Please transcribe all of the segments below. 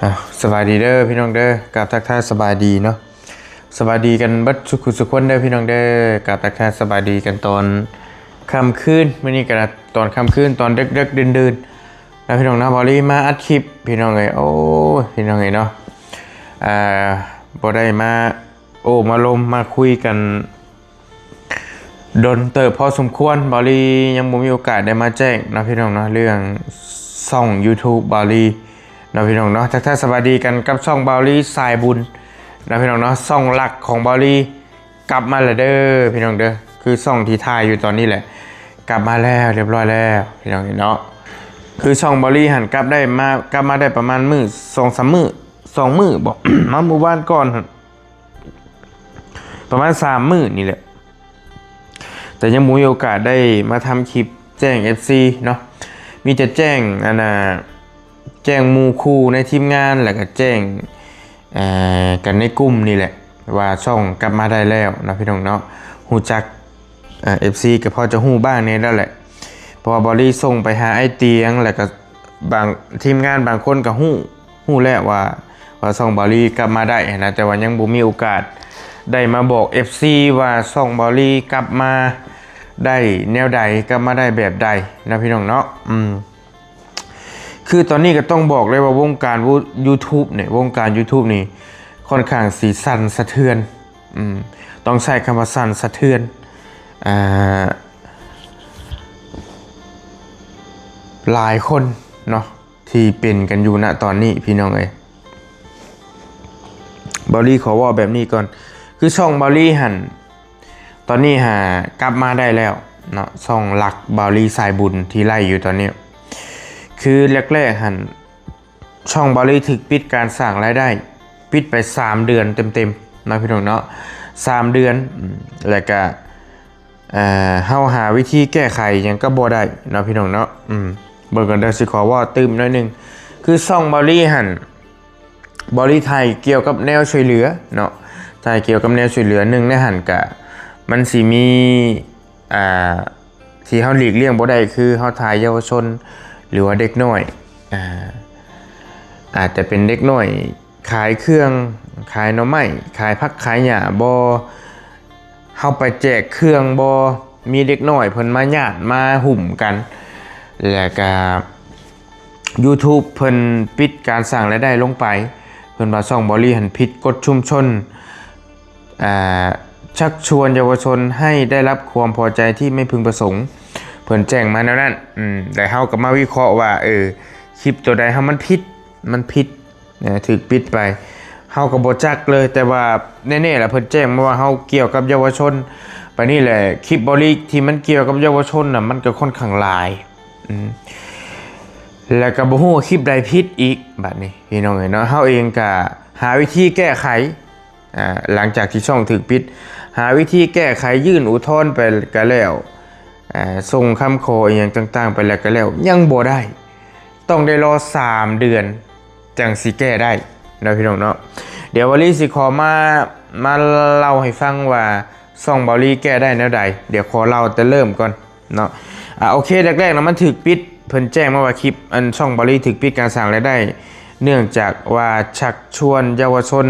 ອ້າວ ສະບາຍດີເດີພີ່ນ້ອງເດີ ກາບທັກທາຍສະບາຍດີເນາະ ສະບາຍດີກັນເບິດສູ່ຜູ້ສູ່ຄົນເດີພີ່ນ້ອງເດີ ກາບທັກທາຍສະບາຍດີກັນຕອນຄ່ຳຄືນ ມື້ນີ້ກະຕອນຄ່ຳຄືນ ຕອນເດິກໆ ດື່ນໆ ນະພີ່ນ້ອງເນາະ ບາວລີມາອັດຄລິບພີ່ນ້ອງເອີຍ ໂອ້ຍ ພີ່ນ້ອງເອີຍເນາະ ອ່າ ບໍ່ໄດ້ມາໂອ້ມາລົມມາຄຸຍກັນ ດົນເຕີບພໍສົມຄວນ ບາວລີຍັງບໍ່ມີໂອກາດໄດ້ມາແຈ້ງເນາະພີ່ນ້ອງເນາະ ເລື່ອງຊ່ອງຢູທູບບາວລີເນາະພີ່ນ້ອງເນາະ ທັກທາຍສະບາຍດີກັນກັບຊ່ອງບາວລີສາຍບຸນເນາະພີ່ນ້ອງເນາະ ຊ່ອງຫຼັກຂອງບາວລີກັບມາແລ້ວເດີພີ່ນ້ອງເດີ ຄືຊ່ອງທີ່ຖ່າຍຢູ່ຕອນນີ້ແຫຼະ ກັບມາແລ້ວ ຮຽບຮ້ອຍແລ້ວພີ່ນ້ອງເນາະ ຄືຊ່ອງບາວລີຫັ້ນກັບໄດ້ມາ ກັບມາໄດ້ປະມານມື້ ສອງສາມມື້ ສອງມື້ບໍ ມາມື້ວານກ່ອນຫັ້ນ ປະມານສາມມື້ນີ້ແຫຼະ ແຕ່ຍັງບໍ່ມີໂອກາດໄດ້ມາທຳຄລິບແຈ້ງເອັຟຊີເນາະ ມີແຕ່ແຈ້ງ ອັນນ່າ ແຈ້ງໝູ່ຄູ່ໃນທີມງານ ແລ້ວກະແຈ້ງ ເອີ ກັນໃນກຸ່ມນີ້ແຫຼະ ວ່າຊ່ອງກັບມາໄດ້ແລ້ວເນາະພີ່ນ້ອງເນາະ ຮູ້ຈັກ ເອີ ເອັຟຊີກະພໍຈະຮູ້ບ້າງແດ່ແລ້ວແຫຼະ ເພາະວ່າບາວລີສົ່ງໄປຫາອ້າຍຕຽງ ແລ້ວກະບາງ ທີມງານບາງຄົນກະຮູ້ ຮູ້ແລ້ວວ່າ ວ່າຊ່ອງບາວລີກັບມາໄດ້ຫັ້ນນະ ແຕ່ວ່າຍັງບໍ່ມີໂອກາດໄດ້ມາບອກເອັຟຊີວ່າຊ່ອງບາວລີກັບມາໄດ້ແນວໃດ ກັບມາໄດ້ແບບໃດເນາະພີ່ນ້ອງເນາະ ອືມ ຄືຕອນນີ້ກະຕ້ອງບອກເລີຍວ່າວົງການຢູທູບນີ້ ວົງການຢູທູບນີ້ ຂ້ອນຂ້າງຊິສັ່ນສະເທືອນ ອືມ ຕ້ອງໃຊ້ຄຳວ່າສັ່ນສະເທືອນ ອ່າ ຫຼາຍຄົນເນາະ ທີ່ເປັນກັນຢູ່ນະຕອນນີ້ພີ່ນ້ອງເອີຍ ບາວລີຂໍເວົ້າແບບນີ້ກ່ອນ ຄືຊ່ອງບາວລີຫັ້ນ ຕອນນີ້ຫາກັບມາໄດ້ແລ້ວເນາະ ຊ່ອງຫຼັກບາວລີສາຍບຸນທີ່ໄລ່ຢູ່ຕອນນີ້ ຄືແລກໆຫັ້ນ ຊ່ອງບາວລີຖືກປິດການສ້າງລາຍໄດ້ ປິດໄປສາມເດືອນເຕັມໆເນາະພີ່ນ້ອງເນາະ ສາມເດືອນ ອືມ ແລ້ວກະ ເອີ ເຮົາຫາວິທີແກ້ໄຂຫຍັງກະບໍ່ໄດ້ເນາະພີ່ນ້ອງເນາະ ອືມ ເບິ່ງກັນເດີ ຊິຂໍເວົ້າຕື່ມໜ້ອຍໜຶ່ງ ຄືຊ່ອງບາວລີຫັ້ນ ບາວລີຖ່າຍກ່ຽວກັບແນວຊ່ວຍເຫຼືອເນາະ ຖ່າຍກ່ຽວກັບແນວຊ່ວຍເຫຼືອ ໜຶ່ງໃນຫັ້ນກະ ມັນຊິມີ ອ່າ ທີ່ເຮົາຫຼີກລ່ຽງບໍ່ໄດ້ ຄືເຮົາຖ່າຍເຍົາວະຊົນ ຫຼືວ່າເດັກນ້ອຍ ອ່າ ອາດຈະເປັນເດັກນ້ອຍຂາຍເຄື່ອງ ຂາຍໜໍ່ໄມ້ ຂາຍຜັກຂາຍຫຍ້າບໍ ເຮົາໄປແຈກເຄື່ອງບໍ ມີເດັກນ້ອຍເພິ່ນມາຍາດມາຫຸ້ມກັນ ແລ້ວກະຢູທູບເພິ່ນປິດການສ້າງລາຍໄດ້ລົງໄປ ເພິ່ນວ່າຊ່ອງບາວລີຫັ້ນຜິດກົດຊຸມຊົນ ອ່າ ຊັກຊວນເຍົາວະຊົນໃຫ້ໄດ້ຮັບຄວາມພໍໃຈທີ່ໄມ່ເພິ່ງປະສົງ ເພິ່ນແຈ້ງມາແນວນັ້ນ ອືມ ແລ້ວເຮົາກະມາວິເຄາະວ່າ ເອີ ຄລິບໂຕໃດເຮົາມັນຜິດ ມັນຜິດ ເອີ ຖືກປິດໄປ ເຮົາກະບໍ່ຈັກເລີຍ ແຕ່ວ່າແນ່ໆລະ ເພິ່ນແຈ້ງມາວ່າເຮົາກ່ຽວກັບເຍົາວະຊົນ ບາດນີ້ແຫຼະ ຄລິບບາວລີທີ່ມັນກ່ຽວກັບເຍົາວະຊົນນະ ມັນກະຂ້ອນຂ້າງຫຼາຍ ອືມ ແລ້ວກະບໍ່ຮູ້ວ່າຄລິບໃດຜິດອີກ ບາດນີ້ພີ່ນ້ອງເອີຍເນາະ ເຮົາເອງກະຫາວິທີແກ້ໄຂ ອ່າ ຫຼັງຈາກທີ່ຊ່ອງຖືກປິດ ຫາວິທີແກ້ໄຂ ຍື່ນອຸທອນໄປກະແລ້ວ ອ່າ ສົ່ງຄຳຂໍອີ່ຫຍັງຕ່າງໆໄປແລ້ວກະແລ້ວ ຍັງບໍ່ໄດ້ ຕ້ອງໄດ້ລໍສາມເດືອນ ຈັ່ງຊິແກ້ໄດ້ເນາະພີ່ນ້ອງເນາະ ດຽວບາວລີຊິຂໍມາ ມາເລົ່າໃຫ້ຟັງວ່າຊ່ອງບາວລີແກ້ໄດ້ແນວໃດ ດຽວຂໍເລົ່າແຕ່ເລີ່ມກ່ອນເນາະ ອາ ໂອເຄ ແລກໆນະ ມັນຖືກປິດ ເພິ່ນແຈ້ງມາວ່າຄລິບ ອັນ ຊ່ອງບາວລີຖືກປິດການສ້າງລາຍໄດ້ ເນື່ອງຈາກວ່າຊັກຊວນເຍົາວະຊົນ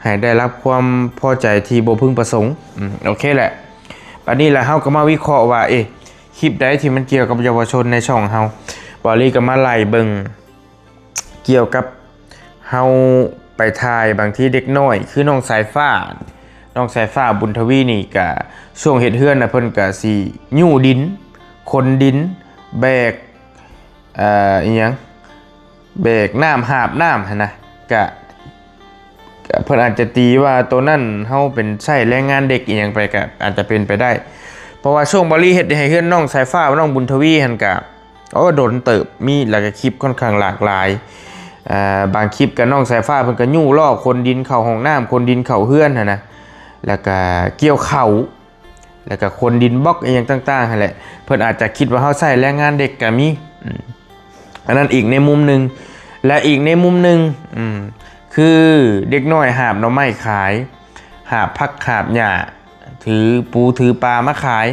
ໃຫ້ໄດ້ຮັບຄວາມພໍໃຈທີ່ບໍ່ເພິ່ງປະສົງ ອືມ ໂອເຄແຫຼະ ບາດນີ້ລະເຮົາກະມາວິເຄາະວ່າ ເອ ຄລິບໃດທີ່ມັນກ່ຽວກັບເຍົາວະຊົນໃນຊ່ອງເຮົາ ບາວລີກະມາໄລ່ເບິ່ງ ກ່ຽວກັບເຮົາໄປຖ່າຍ ບາງທີເດັກນ້ອຍ ຄືນ້ອງສາຍຟ້າ ນ້ອງສາຍຟ້າ ບຸນທະວີ ນີ້ກະ ຊ່ວງເຮັດເຮືອນນະ ເພິ່ນກະຊິຍູ້ດິນ ຂົນດິນ ແບກ ເອີ ອີ່ຫຍັງ ແບກນ້ຳ ຫາບນ້ຳຫັ້ນນະ ກະ ກະເພິ່ນອາດຈະຕີວ່າໂຕນັ້ນເຮົາເປັນໃຊ້ແຮງງານເດັກອີ່ຫຍັງໄປ ກະອາດຈະເປັນໄປໄດ້ ເພາະວ່າຊ່ວງບາວລີເຮັດໃຫ້ເຮືອນນ້ອງສາຍຟ້າ ນ້ອງບຸນທະວີຫັ້ນກະ ໂອ້ ດົນເຕີບ ມີ ແລ້ວກະຄລິບຂ້ອນຂ້າງຫຼາກຫຼາຍ ອ່າ ບາງຄລິບກະນ້ອງສາຍຟ້າເພິ່ນກະຍູ້ລໍ້ຂົນດິນເຂົ້າຫ້ອງນ້ຳ ຂົນດິນເຂົ້າເຮືອນຫັ້ນນະ ແລ້ວກະກ່ຽວເຂົ້າ ແລ້ວກະຂົນດິນບລັອກອີ່ຫຍັງຕ່າງໆຫັ້ນແຫຼະ ເພິ່ນອາດຈະຄິດວ່າເຮົາໃຊ້ແຮງງານເດັກກະມີ ອືມ ອັນນັ້ນອີກໃນມຸມໜຶ່ງ ແລະ ອີກໃນມຸມໜຶ່ງ ອືມ ຄືເດັກນ້ອຍຫາບໜໍ່ໄມ້ຂາຍ ຫາບຜັກຫາບຫຍ້າ ຖືປູຖືປາມາຂາຍ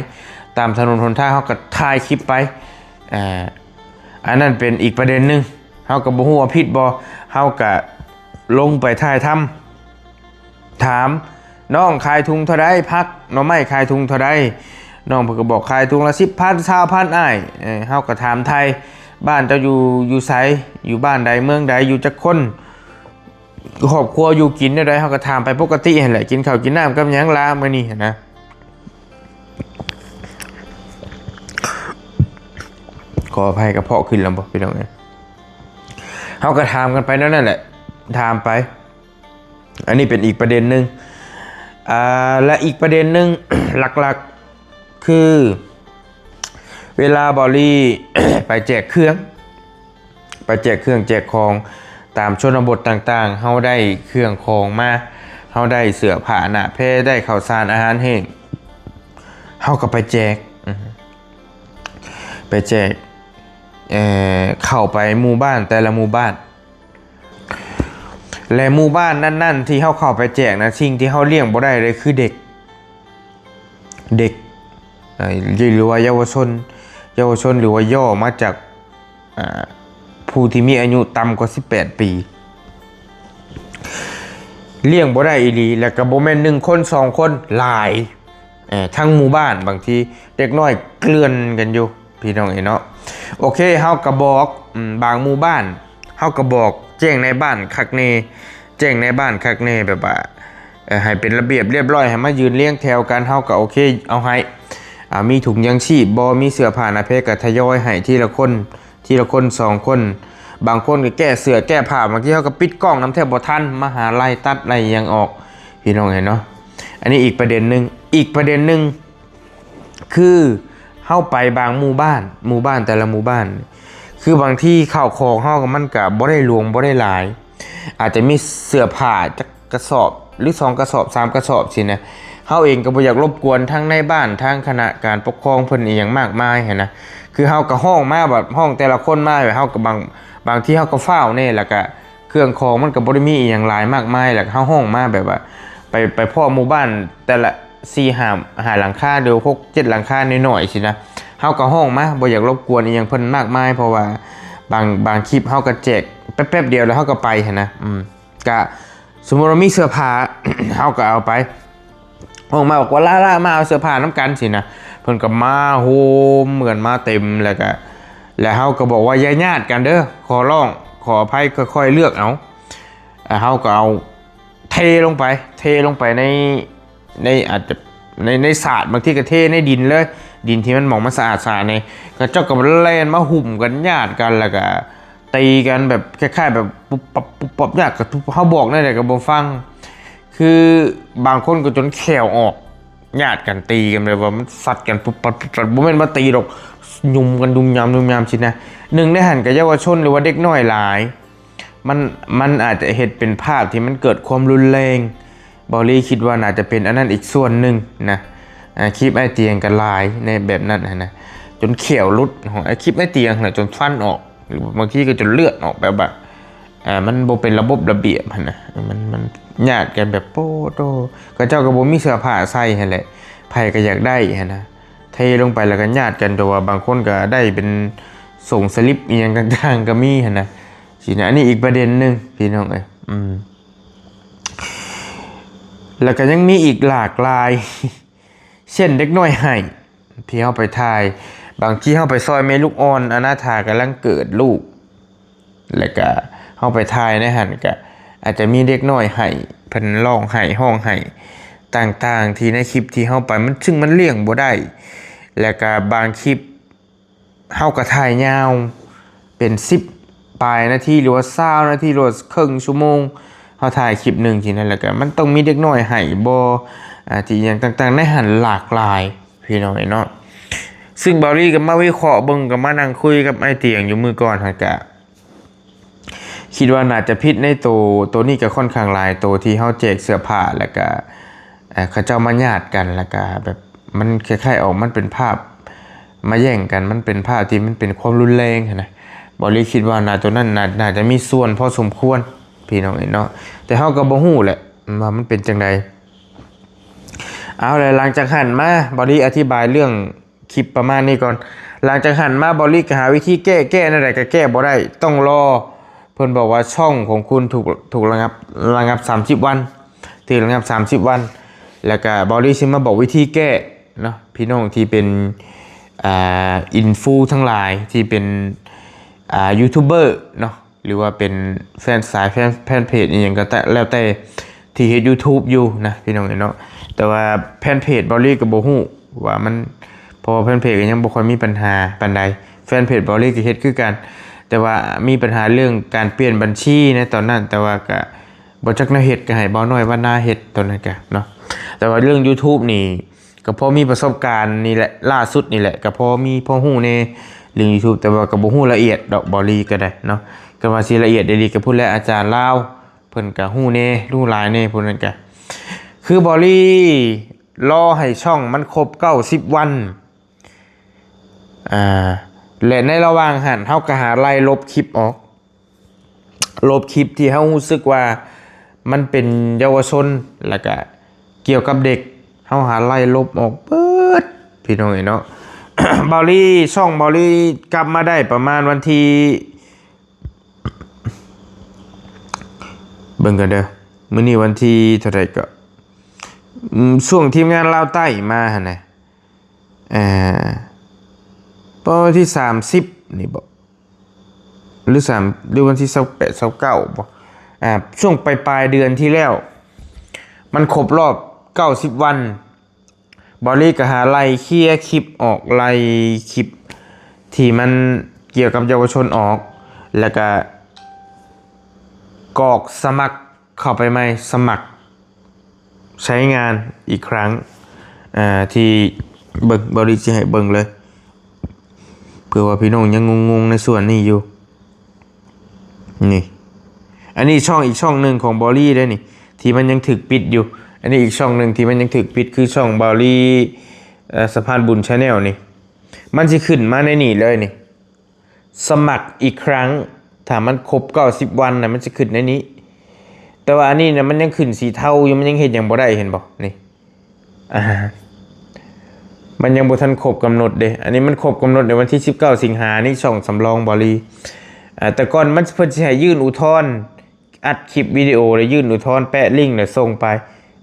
ຕາມຖະໜົນຫົນທາງ ເຮົາກະຖ່າຍຄລິບໄປ ອາ ອັນນັ້ນເປັນອີກປະເດັນໜຶ່ງ ເຮົາກໍບໍ່ຮູ້ວ່າຜິດບໍ່ ເຮົາກໍລົງໄປຖ່າຍທຳ ຖາມ ນ້ອງຂາຍຖົງເທົ່າໃດ? ຜັກໜໍ່ໄມ້ຂາຍຖົງເທົ່າໃດ? ນ້ອງເພິ່ນກໍບອກຂາຍຖົງລະສິບພັນ ຊາວພັນອ້າຍ. ເອີ ເຮົາກໍຖາມໄຖ່ ບ້ານເຈົ້າຢູ່ ຢູ່ໃສ? ຢູ່ບ້ານໃດ ເມືອງໃດ? ຢູ່ຈັກຄົນ? ຄອບຄົວຢູ່ກິນແນວໃດ? ເຮົາກໍຖາມໄປປົກກະຕິຫັ້ນແຫຼະ ກິນເຂົ້າກິນນ້ຳກັບຫຍັງລະມື້ນີ້ຫັ້ນນະ. ຂໍອະໄພ ກະເພາະຂຶ້ນແລ້ວບໍ່ ພີ່ນ້ອງເອີຍ? ເຮົາກໍຖາມກັນໄປແນວນັ້ນແຫຼະ ຖາມໄປ. ອັນນີ້ເປັນອີກປະເດັນໜຶ່ງ ອ່າ ແລະ ອີກປະເດັນໜຶ່ງ ຫຼັກໆ ຄື ເວລາເບົາລີ ໄປແຈກເຄື່ອງ ໄປແຈກເຄື່ອງແຈກຂອງຕາມຊົນນະບົດຕ່າງໆ ເຮົາໄດ້ເຄື່ອງຂອງມາ ເຮົາໄດ້ເສື້ອຜ້າໜ້າແພ ໄດ້ເຂົ້າສານອາຫານແຫ້ງ ເຮົາກໍໄປແຈກ ອື ໄປແຈກ ເອີ ເຂົ້າໄປໝູ່ບ້ານແຕ່ລະໝູ່ບ້ານ ແລະ ໝູ່ບ້ານນັ້ນໆ ທີ່ເຮົາເຂົ້າໄປແຈກນະ ສິ່ງທີ່ເຮົາລ້ຽງບໍ່ໄດ້ເລີຍຄືເດັກ ເດັກ ເອີ ຫຼືວ່າເຍົາວະຊົນ ເຍົາວະຊົນ ຫຼືວ່າຫຍໍ້ມາຈາກ ອ່າ ຜູ້ທີ່ມີອາຍຸຕ່ຳກວ່າສິບແປດປີ ລ້ຽງບໍ່ໄດ້ອີ່ຫຼີ ແລ້ວກໍບໍ່ແມ່ນໜຶ່ງຄົນສອງຄົນ ຫຼາຍ ເອີ ທັງໝູ່ບ້ານ ບາງທີເດັກນ້ອຍເກື່ອນກັນຢູ່ ພີ່ນ້ອງເອີຍເນາະ. ໂອເຄ ເຮົາກໍບອກ ອືມ ບາງໝູ່ບ້ານ ເຮົາກໍບອກແຈ້ງນາຍບ້ານຄັກແນ່ ແຈ້ງນາຍບ້ານຄັກແນ່ ແບບວ່າ ເອີ ໃຫ້ເປັນລະບຽບລຽບຮ້ອຍ ໃຫ້ມາຢືນລຽງແຖວກັນ ເຮົາກໍໂອເຄ ເອົາໃຫ້ ອ່າ ມີຖົງຍາງຊີບບໍ່ ມີເສື້ອຜ້າໜ້າແພ ກໍທະຍອຍໃຫ້ທີລະຄົນ ທີລະຄົນສອງຄົນ ບາງຄົນກໍແກ້ເສື້ອແກ້ຜ້າ ບາງທີເຮົາກໍປິດກ້ອງນຳແທບບໍ່ທັນ ມາຫາໄລ່ຕັດໄລ່ຫຍັງອອກ ພີ່ນ້ອງເຫັນເນາະ. ອັນນີ້ອີກປະເດັນໜຶ່ງ ອີກປະເດັນໜຶ່ງ ຄືເຮົາໄປບາງໝູ່ບ້ານ ໝູ່ບ້ານແຕ່ລະໝູ່ບ້ານ ຄືບາງທີເຂົ້າຂອງເຮົາມັນກະບໍ່ໄດ້ຫຼວງບໍ່ໄດ້ຫຼາຍ ອາດຈະມີເສື້ອຜ້າຈັກກະສອບ ຫຼື ສອງກະສອບ ສາມກະສອບຊີ້ນະ ເຮົາເອງກໍບໍ່ຢາກລົບກວນທາງນາຍບ້ານ ທາງຄະນະການປົກຄອງເພິ່ນອີ່ຫຍັງມາກມາຍຫັ້ນນະ ຄືເຮົາກໍຮ້ອງມາ ແບບຮ້ອງແຕ່ລະຄົນມາ ແບບເຮົາກໍບາງ ບາງທີເຮົາກໍຟ້າວແດ່ ແລ້ວກະເຄື່ອງຂອງມັນກໍບໍ່ໄດ້ມີອີ່ຫຍັງຫຼາຍມາກມາຍ ແລ້ວເຮົາຮ້ອງມາແບບວ່າ ໄປ ໄປພໍ້ໝູ່ບ້ານແຕ່ລະສີ່ຫ້າ ຫ້າຫຼັງຄາ ຫຼື ຫົກເຈັດຫຼັງຄານ້ອຍໆຊີ້ນະ ເຮົາກໍຮ້ອງມາ ບໍ່ຢາກລົບກວນອີ່ຫຍັງເພິ່ນມາກມາຍ ເພາະວ່າບາງ ບາງຄລິບເຮົາກໍແຈກແປັບໆດຽວ ແລ້ວເຮົາກໍໄປຫັ້ນນະ ອືມ ກະ ສົມມຸດວ່າມີເສື້ອຜ້າ ເຮົາກໍເອົາໄປ ອອກມາບອກວ່າ ລາໆ ມາເອົາເສື້ອຜ້ານຳກັນຊີ້ນະ ເພິ່ນກໍມາໂຮມກັນມາເຕັມ ແລ້ວກໍ ແລ້ວເຮົາກໍບອກວ່າ ຢ່າຍາດກັນເດີ ຂໍຮ້ອງ ຂໍອະໄພ ຄ່ອຍໆເລືອກເອົາ ເຮົາກໍເອົາເທລົງໄປ ເທລົງໄປໃນ ໃນ ອາດຈະ ໃນ ໃນສາດ ບາງທີກໍເທໃນດິນເລີຍ ດິນທີ່ມັນໝ່ອງມັນສະອາດໆນີ້ ເຂົາເຈົ້າກໍແລ່ນມາຫຸ້ມກັນ ຍາດກັນ ແລ້ວກໍ ຕີກັນແບບຄ້າຍໆແບບປຸບປັບປຸບປັບ ຍາດກັນ ເຮົາບອກແນວໃດກໍບໍ່ຟັງ ຄືບາງຄົນກໍຈົນແຂ້ວອອກ ຍາດກັນຕີກັນແບບວ່າມັນຊັດກັນປຸບປັບປຸບປັບ ບໍ່ແມ່ນວ່າຕີດອກ ຫຍຸມກັນດຸມຍາມດຸມຍາມຊີ້ນະ ໜຶ່ງໃນຫັ້ນກໍເຍົາວະຊົນ ຫຼືວ່າເດັກນ້ອຍຫຼາຍ ມັນ ມັນອາດຈະເຮັດເປັນພາບທີ່ມັນເກີດຄວາມຮຸນແຮງ ເບົາລີຄິດວ່າໜ້າຈະເປັນອັນນັ້ນອີກສ່ວນໜຶ່ງນະ ອ່າ ຄລິບອ້າຍຕຽງກໍຫຼາຍໃນແບບນັ້ນຫັ້ນນະ ຈົນແຂ້ວຫຼຸດ ຂອງ ອ່າ ຄລິບອ້າຍຕຽງຫັ້ນນະ ຈົນຟັນອອກ ຫຼືບາງທີກໍຈົນເລືອດອອກ ແບບວ່າ ອ່າ ມັນບໍ່ເປັນລະບົບລະບຽບຫັ້ນນະ ມັນ ມັນຍາດກັນແບບ ໂອ້ໂຕ ເຂົາເຈົ້າກໍບໍ່ມີເສື້ອຜ້າໃສ່ຫັ້ນແຫຼະ ໃຜກໍຢາກໄດ້ຫັ້ນນະ ເທລົງໄປແລ້ວກໍຍາດກັນ ແຕ່ວ່າບາງຄົນກໍໄດ້ເປັນສົ່ງສະລິບອີ່ຫຍັງຕ່າງໆກໍມີຫັ້ນນະ ຊີ້ນະ ອັນນີ້ອີກປະເດັນໜຶ່ງ ພີ່ນ້ອງເອີຍ ອືມ ແລ້ວກໍຍັງມີອີກຫຼາກຫຼາຍ ເຊັ່ນເດັກນ້ອຍໄຫ້ ທີ່ເຮົາໄປຖ່າຍ ບາງທີເຮົາໄປຊ່ອຍແມ່ລູກອ່ອນອະນາຖາກຳລັງເກີດລູກ ແລ້ວກະເຮົາໄປຖ່າຍໃນຫັ້ນ ກະອາດຈະມີເດັກນ້ອຍໄຫ້ ເພິ່ນຮ້ອງໄຫ້ ຮ້ອງໄຫ້ຕ່າງໆ ທີ່ໃນຄລິບທີ່ເຮົາໄປ ມັນ ຊຶ່ງມັນລ້ຽງບໍ່ໄດ້ ແລ້ວກະບາງຄລິບ ເຮົາກໍຖ່າຍຍາວເປັນສິບປາຍນາທີ ຫຼືວ່າຊາວນາທີ ຫຼືວ່າເຄິ່ງຊົ່ວໂມງ ເຮົາຖ່າຍຄລິບໜຶ່ງຊີ້ນະ ແລ້ວກໍມັນຕ້ອງມີເດັກນ້ອຍໄຫ້ບໍ່ ອາ ທີ່ຫຍັງຕ່າງໆໃນຫັ້ນຫຼາກຫຼາຍ ພີ່ນ້ອງເອີຍເນາະ. ຊຶ່ງເບົາລີກໍມາວິເຄາະເບິ່ງ ກໍມານັ່ງຄຸຍກັບອ້າຍຕຽງຢູ່ມື້ກ່ອນຫັ້ນ ກະຄິດວ່າໜ້າຈະຜິດໃນໂຕ ໂຕນີ້ກໍຄ່ອນຂ້າງຫຼາຍ ໂຕທີ່ເຮົາແຈກເສື້ອຜ້າ ແລ້ວກະ ເຂົາເຈົ້າມາຍາດກັນ ແລ້ວກະແບບ ມັນຄ້າຍໆອອກ ມັນເປັນພາບມາແຍ່ງກັນ ມັນເປັນພາບທີ່ມັນເປັນຄວາມຮຸນແຮງຫັ້ນນະ. ເບົາລີຄິດວ່າໜ້າ ໂຕນັ້ນໜ້າ ໜ້າຈະມີສ່ວນພໍສົມຄວນ ພີ່ນ້ອງເອີຍເນາະ ແຕ່ເຮົາກໍບໍ່ຮູ້ແຫຼະວ່າມັນເປັນຈັ່ງໃດ. ເອົາ ແລະ ຫຼັງຈາກຫັ້ນມາ ເບົາລີອະທິບາຍເລື່ອງຄລິບປະມານນີ້ກ່ອນ. ຫຼັງຈາກຫັ້ນມາ ເບົາລີກໍຫາວິທີແກ້ ແກ້ແນວໃດກໍແກ້ບໍ່ໄດ້ ຕ້ອງລໍ ເພິ່ນບອກວ່າຊ່ອງຂອງຄຸນຖືກ ຖືກລະງັບ ລະງັບສາມສິບວັນ ຖືກລະງັບສາມສິບວັນ. ແລ້ວກະເບົາລີຊິມາບອກວິທີແກ້ເນາະ ພີ່ນ້ອງທີ່ເປັນ ອ່າ ອິນຟູທັງຫຼາຍ ທີ່ເປັນ ອ່າ ຢູທູບເບີເນາະ ຫຼືວ່າເປັນແຟນ ສາຍແຟນ ແຟນເພຈອີ່ຫຍັງກໍແຕ່ ແລ້ວແຕ່ທີ່ເຮັດຢູທູບຢູ່ນະ ພີ່ນ້ອງເອີຍເນາະ. ແຕ່ວ່າແຟນເພຈເບົາລີກໍບໍ່ຮູ້ວ່າມັນ ເພາະວ່າແຟນເພຈກໍຍັງບໍ່ຄ່ອຍມີບັນຫາປານໃດ. ແຟນເພຈເບົາລີກໍເຮັດຄືກັນ ແຕ່ວ່າມີບັນຫາເລື່ອງການປ່ຽນບັນຊີໃນຕອນນັ້ນ ແຕ່ວ່າກໍບໍ່ຈັກແນວເຮັດ ກໍໃຫ້ເບົານ້ອຍວັນນາເຮັດຕອນນັ້ນກະເນາະ. ແຕ່ວ່າເລື່ອງຢູທູບນີ້ ກໍພໍມີປະສົບການນີ້ແຫຼະ ລ່າສຸດນີ້ແຫຼະ ກໍພໍມີພໍຮູ້ແດ່ເລື່ອງຢູທູບ ແຕ່ວ່າກໍບໍ່ຮູ້ລະອຽດດອກ ເບົາລີກໍໄດ້ເນາະ. ກໍວ່າຊິລະອຽດອີ່ຫຼີກໍພຸ້ນແຫຼະ ອາຈານລາວເພິ່ນກໍຮູ້ແດ່ ຮູ້ຫຼາຍແດ່ ຜູ້ນັ້ນກະ ຄືເບົາລີລໍໃຫ້ຊ່ອງມັນຄົບເກົ້າສິບວັນ ອ່າ ແລະ ໃນລະຫວ່າງຫັ້ນ ເຮົາກໍຫາໄລ່ລົບຄລິບອອກ ລົບຄລິບທີ່ເຮົາຮູ້ສຶກວ່າມັນເປັນເຍົາວະຊົນ ແລ້ວກະກ່ຽວກັບເດັກ ເຮົາຫາໄລ່ລົບອອກເບິດ ພີ່ນ້ອງເອີຍເນາະ. ເບົາລີ ຊ່ອງເບົາລີກັບມາໄດ້ປະມານວັນທີ ເບິ່ງກັນເດີ ມື້ນີ້ວັນທີເທົ່າໃດກໍ ອືມ ຊ່ວງທີມງານລາວໃຕ້ມາຫັ້ນນະ ອ່າ ປະມານວັນທີສາມສິບນີ້ບໍ ຫຼືສາມ ຫຼືວັນທີຊາວແປດ ຊາວເກົ້າບໍ ອ່າ ຊ່ວງປາຍໆເດືອນທີ່ແລ້ວ ມັນຄົບຮອບເກົ້າສິບວັນ ເບົາລີກໍຫາໄລ່ເຄຍຄລິບອອກ ໄລ່ຄລິບທີ່ມັນກ່ຽວກັບເຍົາວະຊົນອອກ ແລ້ວກໍກອກສະໝັກ ເຂົ້າໄປໃໝ່ ສະໝັກໃຊ້ງານອີກຄັ້ງ ອ່າ ທີ່ເບິ່ງ ເບົາລີຊິໃຫ້ເບິ່ງເລີຍ ເພື່ອວ່າພີ່ນ້ອງຍັງງົງໆໃນສ່ວນນີ້ຢູ່ ນີ້ ອັນນີ້ຊ່ອງອີກຊ່ອງໜຶ່ງຂອງເບົາລີເດ້ນີ້ ທີ່ມັນຍັງຖືກປິດຢູ່. ອັນນີ້ອີກຊ່ອງໜຶ່ງທີ່ມັນຍັງຖືກປິດ ຄືຊ່ອງເບົາລີ ເອີ ສະພານບຸນ Channel ນີ້ ມັນຊິຂຶ້ນມາໃນນີ້ເລີຍນີ້ ສະໝັກອີກຄັ້ງ ຖ້າມັນຄົບເກົ້າສິບວັນນະ ມັນຈະຂຶ້ນໃນນີ້ ແຕ່ວ່າອັນນີ້ນະ ມັນຍັງຂຶ້ນສີເທົາຢູ່ ມັນຍັງເຮັດຫຍັງບໍ່ໄດ້ ເຫັນບໍ່ນີ້ ອ່າ ມັນຍັງບໍ່ທັນຄົບກຳນົດເດ້. ອັນນີ້ມັນຄົບກຳນົດໃນວັນທີສິບເກົ້າສິງຫານີ້ ຊ່ອງສຳລອງເບົາລີ ອ່າ ແຕ່ກ່ອນມັນ ເພິ່ນຊິໃຫ້ຍື່ນອຸທອນ ອັດຄລິບວິດີໂອ ແລ້ວຍື່ນອຸທອນ ແປະລິ້ງ ແລ້ວສົ່ງໄປ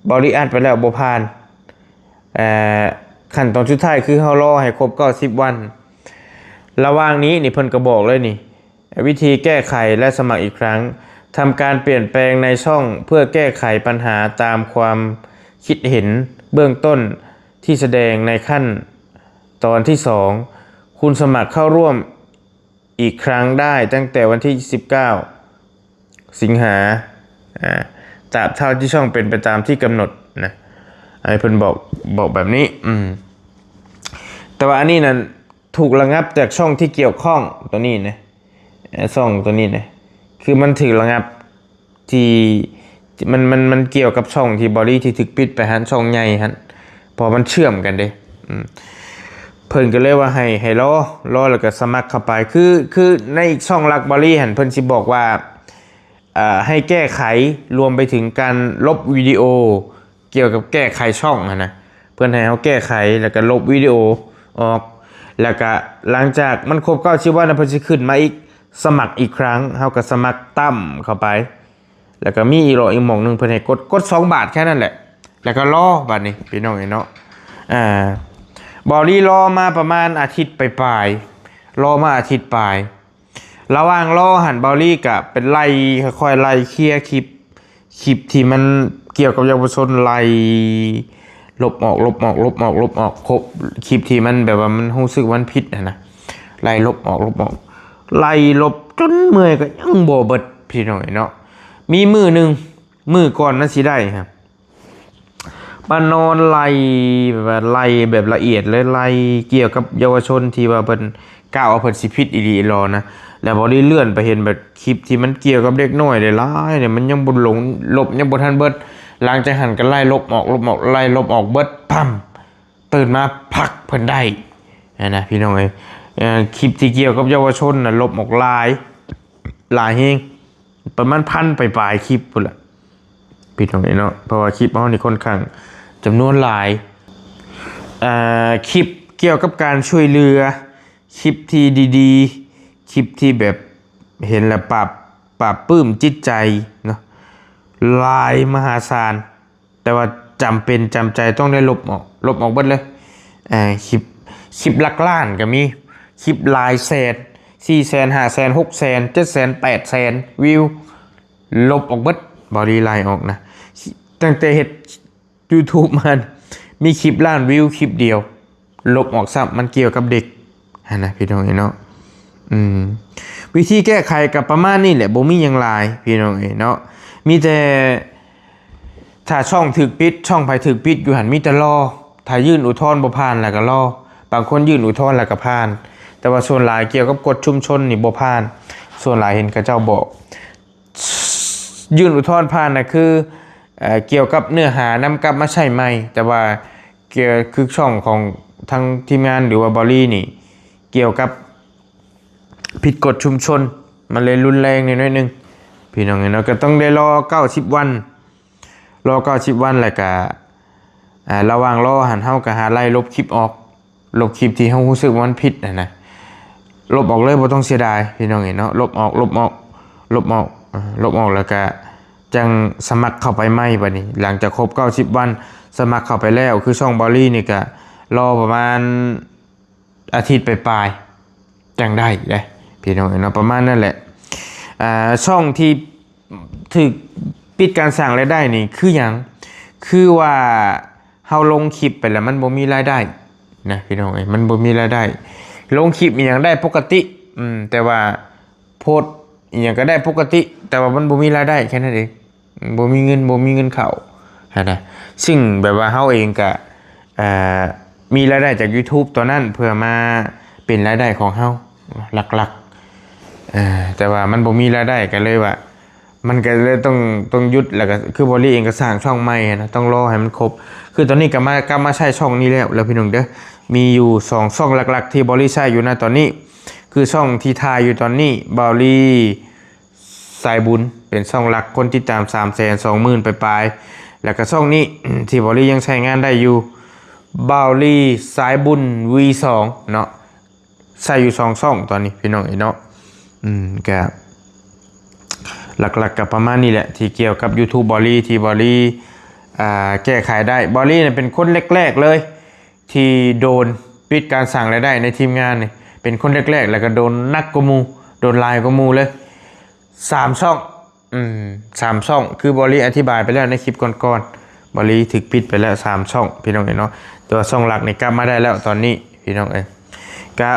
ເບົາລີອັດໄປແລ້ວບໍ່ຜ່ານ. ເອີ ຂັ້ນຕອນສຸດທ້າຍຄືເຮົາລໍໃຫ້ຄົບເກົ້າສິບວັນ. ລະຫວ່າງນີ້ນີ້ເພິ່ນກໍບອກເລີຍນີ້ ວິທີແກ້ໄຂ ແລະ ສະໝັກອີກຄັ້ງ. ທຳການປ່ຽນແປງໃນຊ່ອງເພື່ອແກ້ໄຂບັນຫາຕາມຄວາມຄິດເຫັນເບື້ອງຕົ້ນທີ່ສະແດງໃນຂັ້ນຕອນທີສອງ. ຄຸນສະໝັກເຂົ້າຮ່ວມ ອີກຄັ້ງໄດ້ຕັ້ງແຕ່ວັນທີສິບເກົ້າສິງຫາ ອ່າ ຕາບເທົ່າທີ່ຊ່ອງເປັນໄປຕາມທີ່ກຳນົດນະ ອັນນີ້ເພິ່ນບອກ ບອກແບບນີ້. ອືມ ແຕ່ວ່າອັນນີ້ນັ້ນ ຖືກລະງັບຈາກຊ່ອງທີ່ກ່ຽວຂ້ອງໂຕນີ້ນະ ເອີ ຊ່ອງໂຕນີ້ນະ ຄືມັນຖືກລະງັບ ທີ່ມັນ ມັນ ມັນກ່ຽວກັບຊ່ອງທີ່ເບົາລີທີ່ຖືກປິດໄປຫັ້ນ ຊ່ອງໃຫຍ່ຫັ້ນ ເພາະມັນເຊື່ອມກັນເດ້. ອືມ ເພິ່ນກໍເລີຍວ່າໃຫ້ ໃຫ້ລໍ ລໍແລ້ວກໍສະໝັກເຂົ້າໄປ ຄື ຄືໃນຊ່ອງຫຼັກເບົາລີຫັ້ນ ເພິ່ນຊິບອກວ່າ ເອີ ໃຫ້ແກ້ໄຂ ລວມໄປເຖິງການລົບວິດີໂອ ກ່ຽວກັບແກ້ໄຂຊ່ອງຫັ້ນນະ ເພິ່ນໃຫ້ເຮົາແກ້ໄຂ ແລ້ວກໍລົບວິດີໂອອອກ ແລ້ວກໍຫຼັງຈາກມັນຄົບເກົ້າສິບວັນນະ ເພິ່ນຊິຂຶ້ນມາອີກ ສະໝັກອີກຄັ້ງ ເຮົາກໍສະໝັກ ຕັ້ມເຂົ້າໄປ ແລ້ວກໍມີອີກຫຼອກອີກໝ່ອງໜຶ່ງ ເພິ່ນໃຫ້ກົດ ກົດສອງບາດແຄ່ນັ້ນແຫຼະ ແລ້ວກໍລໍ ບາດນີ້ພີ່ນ້ອງເອີຍເນາະ. ອ່າ ເບົາລີລໍມາປະມານອາທິດປາຍໆ ລໍມາອາທິດປາຍ ລະຫວ່າງລໍຫັ້ນ ເບົາລີກະໄປໄລ່ ຄ່ອຍໆໄລ່ເຄຍຄລິບ ຄລິບທີ່ມັນກ່ຽວກັບເຍົາວະຊົນ ໄລ່ລົບອອກ ລົບອອກ ລົບອອກ ລົບອອກ ຄົບ ຄລິບທີ່ມັນແບບວ່າມັນຮູ້ສຶກວ່າມັນຜິດຫັ້ນນະ ໄລ່ລົບອອກ ລົບອອກ ໄລ່ລົບຈົນເມື່ອຍກໍຍັງບໍ່ເບິດ ພີ່ນ້ອງເອີຍເນາະ. ມີມື້ໜຶ່ງ ມື້ກ່ອນມັນຊິໄດ້ຫັ້ນ ມານອນໄລ່ ແບບວ່າໄລ່ແບບລະອຽດເລີຍ ໄລ່ກ່ຽວກັບເຍົາວະຊົນທີ່ວ່າເພິ່ນກ່າວວ່າເພິ່ນຊິຜິດອີ່ຫຼີອີ່ຫຼໍນະ ແລ້ວເບົາລີເລື່ອນໄປເຫັນແບບຄລິບທີ່ມັນກ່ຽວກັບເດັກນ້ອຍຫຼາຍໆ ມັນຍັງບໍ່ລົງ ລົບຍັງບໍ່ທັນເບິດ. ຫຼັງຈາກຫັ້ນກໍໄລ່ລົບອອກ ລົບອອກ ໄລ່ລົບອອກເບິດ ປຳ ຕື່ນມາ ພັກ ເພິ່ນໄດ້ຫັ້ນນະ ພີ່ນ້ອງເອີຍ. ເອີ ຄລິບທີ່ກ່ຽວກັບເຍົາວະຊົນນະ ລົບອອກຫຼາຍ ຫຼາຍແຮງ ປະມານພັນປາຍໆຄລິບພຸ້ນລະ ພີ່ນ້ອງເອີຍເນາະ ເພາະວ່າຄລິບເຮົານີ້ຄ່ອນຂ້າງຈຳນວນຫຼາຍ. ເອີ ຄລິບກ່ຽວກັບການຊ່ວຍເຫຼືອ ຄລິບທີ່ດີໆ ຄລິບທີ່ແບບເຫັນແລ້ວປາບ ປາບປື້ມຈິດໃຈເນາະ ຫຼາຍມະຫາສານ ແຕ່ວ່າຈຳເປັນຈຳໃຈຕ້ອງໄດ້ລົບອອກ ລົບອອກເບິດເລີຍ. ເອີ ຄລິບ ຄລິບຫຼັກລ້ານກໍມີ ຄລິບຫຼາຍແສນ ສີ່ແສນ ຫ້າແສນ ຫົກແສນ ເຈັດແສນ ແປດແສນວິວ ລົບອອກເບິດ. ເບົາລີໄລ່ອອກນະ ຕັ້ງແຕ່ເຮັດ YouTube ມາ ມີຄລິບລ້ານວິວຄລິບດຽວ ລົບອອກຊ້ຳ. ມັນກ່ຽວກັບເດັກຫັ້ນນະ ພີ່ນ້ອງເອີຍເນາະ. ອືມ ວິທີແກ້ໄຂກໍປະມານນີ້ແຫຼະ ບໍ່ມີຫຍັງຫຼາຍ ພີ່ນ້ອງເອີຍເນາະ. ມີແຕ່ ຖ້າຊ່ອງຖືກປິດ ຊ່ອງໃຜຖືກປິດຢູ່ຫັ້ນ ມີແຕ່ລໍ. ຖ້າຍື່ນອຸທອນບໍ່ຜ່ານ ແລ້ວກໍລໍ. ບາງຄົນຍື່ນອຸທອນແລ້ວກໍຜ່ານ ແຕ່ວ່າສ່ວນຫຼາຍກ່ຽວກັບກົດຊຸມຊົນນີ້ບໍ່ຜ່ານ. ສ່ວນຫຼາຍເຫັນເຂົາເຈົ້າບອກ ຍື່ນອຸທອນຜ່ານນະ ຄື ເອີ ກ່ຽວກັບເນື້ອຫານຳກັບມາໃຊ້ໃໝ່. ແຕ່ວ່າ ຄືຊ່ອງຂອງທາງທີມງານ ຫຼືວ່າເບົາລີນີ້ ກ່ຽວກັບຜິດກົດຊຸມຊົນ ມັນເລີຍຮຸນແຮງໜ້ອຍໜຶ່ງ ພີ່ນ້ອງເອີຍເນາະ. ກໍຕ້ອງໄດ້ລໍເກົ້າສິບວັນ ລໍເກົ້າສິບວັນ ແລ້ວກະ ອາ ລະຫວ່າງລໍຫັ້ນ ເຮົາກະຫາໄລ່ລົບຄລິບອອກ ລົບຄລິບທີ່ເຮົາຮູ້ສຶກວ່າມັນຜິດຫັ້ນນະ ລົບອອກເລີຍ ບໍ່ຕ້ອງເສຍດາຍ ພີ່ນ້ອງເອີຍເນາະ. ລົບອອກ ລົບອອກ ລົບອອກ ອາ ລົບອອກ ແລ້ວກະຈັ່ງສະໝັກເຂົ້າໄປໃໝ່. ບັດນີ້ ຫຼັງຈາກຄົບເກົ້າສິບວັນ ສະໝັກເຂົ້າໄປແລ້ວ ຄືຊ່ອງເບົາລີນີ້ກະລໍປະມານ ອາທິດປາຍໆ ຈັ່ງໄດ້ເດ້ ພີ່ນ້ອງເອີຍເນາະ ປະມານນັ້ນແຫຼະ. ອາ ຊ່ອງທີ່ຖືກປິດການສ້າງລາຍໄດ້ນີ້ຄືຫຍັງ? ຄືວ່າເຮົາລົງຄລິບໄປແລ້ວມັນບໍ່ມີລາຍໄດ້ນະ ພີ່ນ້ອງເອີຍ ມັນບໍ່ມີລາຍໄດ້. ລົງຄລິບອີ່ຫຍັງໄດ້ປົກກະຕິ ອືມ ແຕ່ວ່າໂພສອີ່ຫຍັງກໍໄດ້ປົກກະຕິ ແຕ່ວ່າມັນບໍ່ມີລາຍໄດ້ ແຄ່ນັ້ນເອງ. ບໍ່ມີເງິນ ບໍ່ມີເງິນເຂົ້າຫັ້ນນະ. ຊຶ່ງແບບວ່າເຮົາເອງກະ ເອີ ມີລາຍໄດ້ຈາກ YouTube ຕອນນັ້ນ ເພື່ອມາເປັນລາຍໄດ້ຂອງເຮົາຫຼັກໆ ເອີ ແຕ່ວ່າມັນບໍ່ມີລາຍໄດ້ ກໍເລີຍວ່າ ມັນກໍເລີຍຕ້ອງ ຕ້ອງຢຸດ. ແລ້ວກໍຄືເບົາລີເອງກໍສ້າງຊ່ອງໃໝ່ຫັ້ນນະ ຕ້ອງລໍໃຫ້ມັນຄົບ. ຄືຕອນນີ້ກໍມາ ກັບມາໃຊ້ຊ່ອງນີ້ແລ້ວ ແລ້ວ ພີ່ນ້ອງເດີ. ມີຢູ່ສອງຊ່ອງຫຼັກໆ ທີ່ເບົາລີໃຊ້ຢູ່ນະຕອນນີ້ ຄືຊ່ອງທີ່ຖ່າຍຢູ່ຕອນນີ້ ເບົາລີ ສາຍບຸນ ເປັນຊ່ອງຫຼັກ ຄົນຕິດຕາມສາມແສນສອງໝື່ນປາຍໆ. ແລ້ວກໍຊ່ອງນີ້ ທີ່ເບົາລີຍັງໃຊ້ງານໄດ້ຢູ່ ເບົາລີສາຍບຸນ ວີສອງ ເນາະ. ໃຊ້ຢູ່ສອງຊ່ອງຕອນນີ້ ພີ່ນ້ອງເອີຍເນາະ. ອືມ ກະຫຼັກໆກໍປະມານນີ້ແຫຼະ ທີ່ກ່ຽວກັບ YouTube ເບົາລີ ທີ່ເບົາລີ ອ່າ ແກ້ໄຂໄດ້. ເບົາລີນີ້ເປັນຄົນແລກໆເລີຍ ທີ່ໂດນປິດການສ້າງລາຍໄດ້ໃນທີມງານນີ້ ເປັນຄົນແລກໆ ແລ້ວກໍໂດນໜັກກວ່າໝູ່ ໂດນຫຼາຍກວ່າໝູ່ເລີຍ ສາມຊ່ອງ ອືມ ສາມຊ່ອງ ຄືເບົາລີອະທິບາຍໄປແລ້ວໃນຄລິບກ່ອນໆ ເບົາລີຖືກປິດໄປແລ້ວສາມຊ່ອງ ພີ່ນ້ອງເອີຍເນາະ. ແຕ່ວ່າຊ່ອງຫຼັກນີ້ກັບມາໄດ້ແລ້ວຕອນນີ້ ພີ່ນ້ອງເອີຍ. ກະ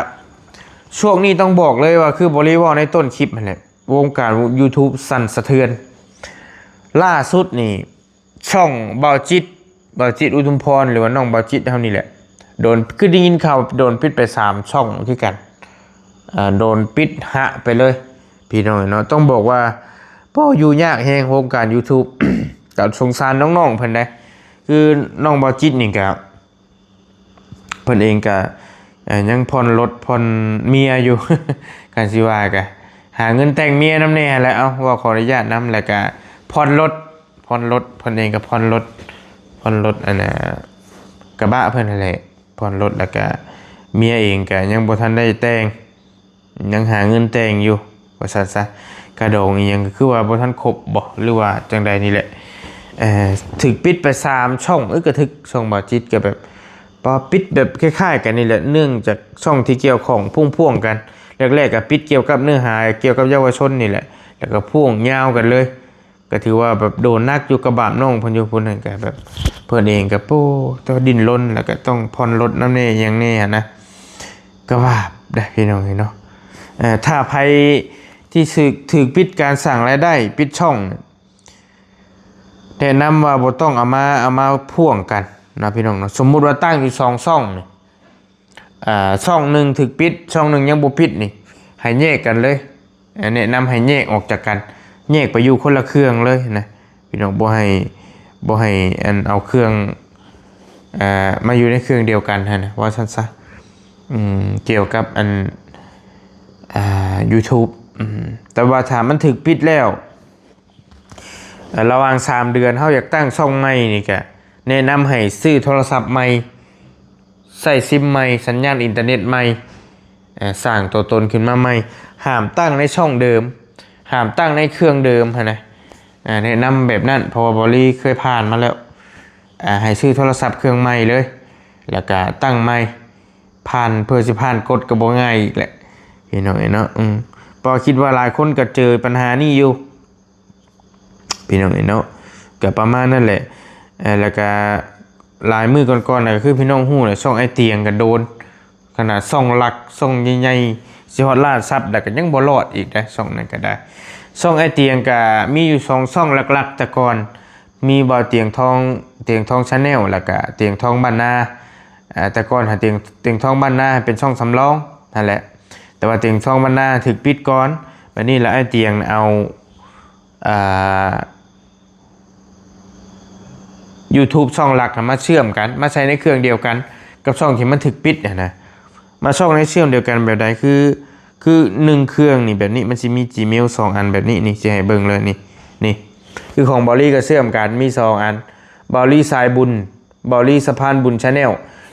ຊ່ວງນີ້ຕ້ອງບອກເລີຍວ່າ ຄືເບົາລີເວົ້າໃນຕົ້ນຄລິບຫັ້ນແຫຼະ ວົງການ YouTube ສັ່ນສະເທືອນ. ລ່າສຸດນີ້ ຊ່ອງເບົາຈິດ ເບົາຈິດ ອຸທຸມພອນ ຫຼືວ່ານ້ອງເບົາຈິດເຮົານີ້ແຫຼະ ໂດນ ຄືໄດ້ຍິນຂ່າວໂດນປິດໄປສາມຊ່ອງຄືກັນ ອ່າ ໂດນປິດຫະໄປເລີຍ ພີ່ນ້ອງເນາະ. ຕ້ອງບອກວ່າ ໂອ້ ຢູ່ຍາກແຮງ ວົງການ YouTube ກໍສົງສານນ້ອງໆເພິ່ນໄດ໋ ຄືນ້ອງເບົາຈິດນີ້ກໍ ເພິ່ນເອງກະ ເອີ ຍັງຜ່ອນລົດຜ່ອນເມຍຢູ່ ຄັນຊິວ່າກະຫາເງິນແຕ່ງເມຍນຳແດ່ແຫຼະ. ເອົ້າ ເວົ້າຂໍອະນຸຍາດນຳ ແລ້ວກະຜ່ອນລົດ ຜ່ອນລົດ ເພິ່ນເອງກະຜ່ອນລົດ ຜ່ອນລົດ ອັນນ່າ ກະບະເພິ່ນຫັ້ນແຫຼະ ຜ່ອນລົດ ແລ້ວກະເມຍເອງກະຍັງບໍ່ທັນໄດ້ແຕ່ງ ຍັງຫາເງິນແຕ່ງຢູ່ ວ່າຊັ້ນຊະ. ກະດອງອີ່ຫຍັງກໍຄືວ່າບໍ່ທັນຄົບບໍ ຫຼືວ່າຈັ່ງໃດນີ້ແຫຼະ. ເອີ ຖືກປິດໄປສາມຊ່ອງ ເອີ ກະຖືກ ຊ່ອງເບົາຈິດກໍແບບ ປິດແບບຄ້າຍໆກັນນີ້ແຫຼະ ເນື່ອງຈາກຊ່ອງທີ່ກ່ຽວຂ້ອງພົ່ງໆກັນ. ແລກໆກໍປິດກ່ຽວກັບເນື້ອຫາກ່ຽວກັບເຍົາວະຊົນນີ້ແຫຼະ ແລ້ວກໍພ່ວງຍາວກັນເລີຍ. ກໍຖືວ່າແບບໂດນໜັກຢູ່ ກະບາບນ້ອງເພິ່ນຢູ່ພຸ້ນ. ຫັ້ນກໍແບບເພິ່ນເອງກໍ ໂອ້ ຕ້ອງດີ້ນລົນ ແລ້ວກໍຕ້ອງຜ່ອນລົດນຳແດ່ຫຍັງແດ່ຫັ້ນນະ ກໍບາບເດ້ ພີ່ນ້ອງເອີຍເນາະ. ເອີ ຖ້າໃຜທີ່ຖືກ ຖືກປິດການສ້າງລາຍໄດ້ ປິດຊ່ອງ ແນະນຳວ່າບໍ່ຕ້ອງເອົາມາ ເອົາມາພ່ວງກັນເນາະ ພີ່ນ້ອງເນາະ. ສົມມຸດວ່າຕັ້ງຢູ່ສອງຊ່ອງນີ້ ອ່າ ຊ່ອງໜຶ່ງຖືກປິດ ຊ່ອງໜຶ່ງຍັງບໍ່ປິດນີ້ ໃຫ້ແຍກກັນເລີຍ. ແນະນຳໃຫ້ແຍກອອກຈາກກັນ ແຍກໄປຢູ່ຄົນລະເຄື່ອງເລີຍນະ ພີ່ນ້ອງ. ບໍ່ໃຫ້ ບໍ່ໃຫ້ ອັນ ເອົາເຄື່ອງ ອ່າ ມາຢູ່ໃນເຄື່ອງດຽວກັນຫັ້ນນະ ວ່າຊັ້ນຊະ. ອືມ ກ່ຽວກັບ ອັນ ອ່າ YouTube ອືມ ແຕ່ວ່າຖ້າມັນຖືກປິດແລ້ວ ລະຫວ່າງສາມເດືອນ ເຮົາຢາກຕັ້ງຊ່ອງໃໝ່ນີ້ ກະແນະນຳໃຫ້ຊື້ໂທລະສັບໃໝ່ ໃຊ້ຊິມໃໝ່ ສັນຍານອິນເຕີເນັດໃໝ່ ເອີ ສ້າງຕົວຕົນຂຶ້ນມາໃໝ່. ຫ້າມຕັ້ງໃນຊ່ອງເດີມ ຫ້າມຕັ້ງໃນເຄື່ອງເດີມຫັ້ນນະ. ອ່າ ແນະນຳແບບນັ້ນ ເພາະວ່າບໍລີເຄີຍຜ່ານມາແລ້ວ. ອ່າ ໃຫ້ຊື້ໂທລະສັບເຄື່ອງໃໝ່ເລີຍ ແລ້ວກະຕັ້ງໃໝ່. ຜ່ານ ເພື່ອຊິຜ່ານກົດກໍບໍ່ງ່າຍອີກແຫຼະ ພີ່ນ້ອງເອີຍເນາະ. ອືມ ເພາະຄິດວ່າຫຼາຍຄົນກໍເຈີບັນຫານີ້ຢູ່ ພີ່ນ້ອງເອີຍເນາະ. ກໍປະມານນັ້ນແຫຼະ. ເອີ ແລ້ວກໍຫຼາຍມື້ກ່ອນໆ ກໍຄືພີ່ນ້ອງຮູ້ແຫຼະ ຊ່ອງອ້າຍຕຽງກໍໂດນ. ຂະໜາດຊ່ອງຫຼັກ ຊ່ອງໃຫຍ່ໆ ຊິຮອດລ້ານຊັບແລ້ວກໍຍັງບໍ່ລອດອີກເດ້ ຊ່ອງນັ້ນກໍໄດ້. ຊ່ອງອ້າຍຕຽງກໍມີຢູ່ສອງຊ່ອງຫຼັກໆ ແຕ່ກ່ອນ ມີບ່າວຕຽງທອງ ຕຽງທອງ Channel ແລ້ວກະຕຽງທອງບ້ານນາ. ເອີ ແຕ່ກ່ອນຫາຕຽງ ຕຽງທອງບ້ານນາເປັນຊ່ອງສຳລອງຫັ້ນແຫຼະ ແຕ່ວ່າຕຽງທອງບ້ານນາຖືກປິດກ່ອນ. ບາດນີ້ລະອ້າຍຕຽງເອົາ ອ່າ YouTube ຊ່ອງຫຼັກນະມາເຊື່ອມກັນ ມາໃສ່ໃນເຄື່ອງດຽວກັນກັບຊ່ອງທີ່ມັນຖືກປິດຫັ້ນນະ. ມາຊ່ອງໃນເຊື່ອມດຽວກັນແບບໃດ? ຄື ຄືໜຶ່ງເຄື່ອງນີ້ ແບບນີ້ ມັນຊິມີ Gmail ສອງອັນແບບນີ້ ນີ້ ຊິໃຫ້ເບິ່ງເລີຍ ນີ້ ນີ້ ຄືຂອງເບົາລີກໍເຊື່ອມກັນ ມີສອງອັນ ເບົາລີສາຍບຸນ ເບົາລີສະພານບຸນ Channel.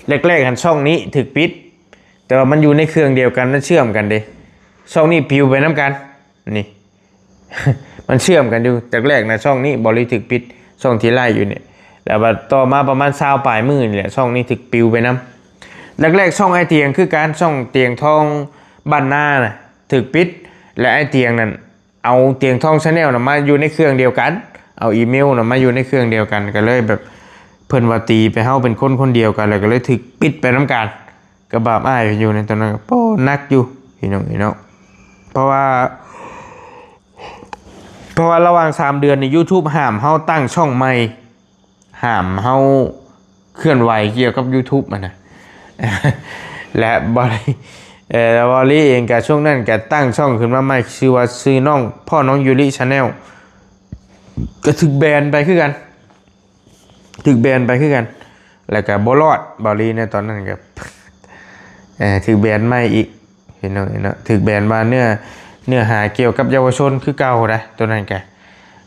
ແລກໆຫັ້ນຊ່ອງນີ້ຖືກປິດ ແຕ່ວ່າມັນຢູ່ໃນເຄື່ອງດຽວກັນ ມັນເຊື່ອມກັນເດ້ ຊ່ອງນີ້ປິວໄປນຳກັນ ນີ້ ມັນເຊື່ອມກັນຢູ່. ແລກໆນະ ຊ່ອງນີ້ເບົາລີຖືກປິດ ຊ່ອງທີ່ໄລຟ໌ຢູ່ນີ້ ແລ້ວບັດຕໍ່ມາປະມານຊາວປາຍມື້ນີ້ແຫຼະ ຊ່ອງນີ້ຖືກປິວໄປນຳ. ແລກໆຊ່ອງອ້າຍຕຽງຄືກັນ ຊ່ອງຕຽງທອງບ້ານນານະຖືກປິດ ແລະອ້າຍຕຽງນັ້ນເອົາຕຽງທອງ Channel ນະມາຢູ່ໃນເຄື່ອງດຽວກັນ ເອົາອີເມວນະມາຢູ່ໃນເຄື່ອງດຽວກັນ ກໍເລີຍແບບ ເພິ່ນວ່າຕີໄປ ເຮົາເປັນຄົນຄົນດຽວກັນ ແລ້ວກໍເລີຍຖືກປິດໄປນຳກັນ. ກໍບາບອ້າຍຢູ່ໃນຕອນນັ້ນ ໂອ້ ໜັກຢູ່ ພີ່ນ້ອງເອີຍເນາະ. ເພາະວ່າ ເພາະວ່າລະຫວ່າງສາມເດືອນນີ້ YouTube ຫ້າມເຮົາຕັ້ງຊ່ອງໃໝ່ ຫ້າມເຮົາເຄື່ອນໄຫວກ່ຽວກັບ YouTube ຫັ້ນນະ ແລະ ເບົາລີ ເອີ ເບົາລີເອງກະຊ່ວງນັ້ນກະຕັ້ງຊ່ອງຂຶ້ນມາໃໝ່ ຊື່ວ່າ ຊື່ນ້ອງ ພໍ່ນ້ອງຢູລິ Channel ກໍຖືກແບນໄປຄືກັນ ຖືກແບນໄປຄືກັນ ແລ້ວກໍບໍ່ລອດ ເບົາລີໃນຕອນນັ້ນກໍ ເອີ ຖືກແບນໃໝ່ອີກ ເຫັນເນາະ ເຫັນເນາະ ຖືກແບນວ່າເນື້ອ ເນື້ອຫາກ່ຽວກັບເຍົາວະຊົນຄືເກົ່າໄດ໋ ຕົວນັ້ນກະ